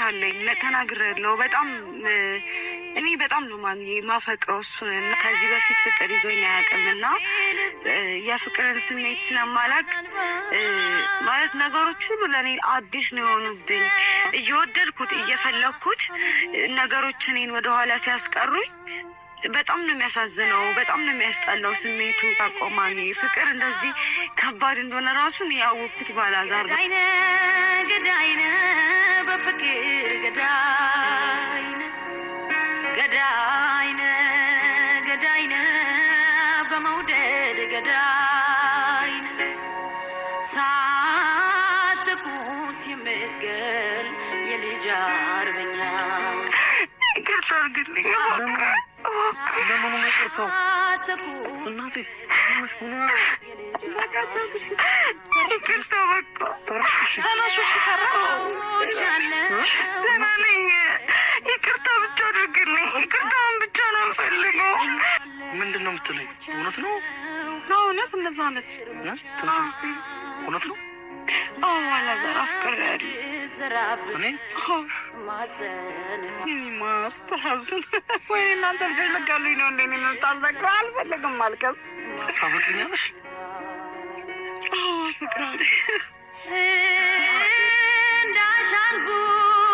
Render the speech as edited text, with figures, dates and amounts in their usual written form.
አለኝ፣ ተናግሬያለሁ። በጣም እኔ በጣም ነው ማሚ ማፈቅረው እሱን እና ከዚህ በፊት ፍቅር ይዞኝ አያውቅም እና የፍቅርን ስሜት ስለማላውቅ ማለት ነገሮች ሁሉ ለእኔ አዲስ ነው የሆኑብኝ። እየወደድኩት እየፈለግኩት ነገሮች እኔን ወደኋላ ሲያስቀሩኝ በጣም ነው የሚያሳዝነው። በጣም ነው የሚያስጠላው ስሜቱ። አቆማሚ ፍቅር እንደዚህ ከባድ እንደሆነ ራሱን ያወቅኩት ባላዛር ነው። ገዳይነ በፍቅር ገዳይነ ገዳይነ ገዳይነ በመውደድ ገዳይነ ሳትኩስ የምትገል የልጅ አርበኛ። ይቅርታ አድርግልኝ። ለምኑ ነው ይቅርታው? እናቴ ይቅርታ በቃ ተነሱ። ደህና ነኝ። ይቅርታ ብቻ አድርግልኝ። ይቅርታውን ብቻ ነው የምፈልገው። ምንድን ነው የምትለኝ? እውነት ነው? እውነት እንደዛ ነች። እውነት ነው? አዎ አላዛር አፍቅሬያለሁ። እኔ ማር ስተሐዝን ወይ እናንተ ልጆች ልጋሉኝ ነው እንደ የምታዘቀው። አልፈልግም ማልቀስ። ታፈቅሪኛለሽ? አዎ አፈቅራለሁ። እንዳሻንጉሊት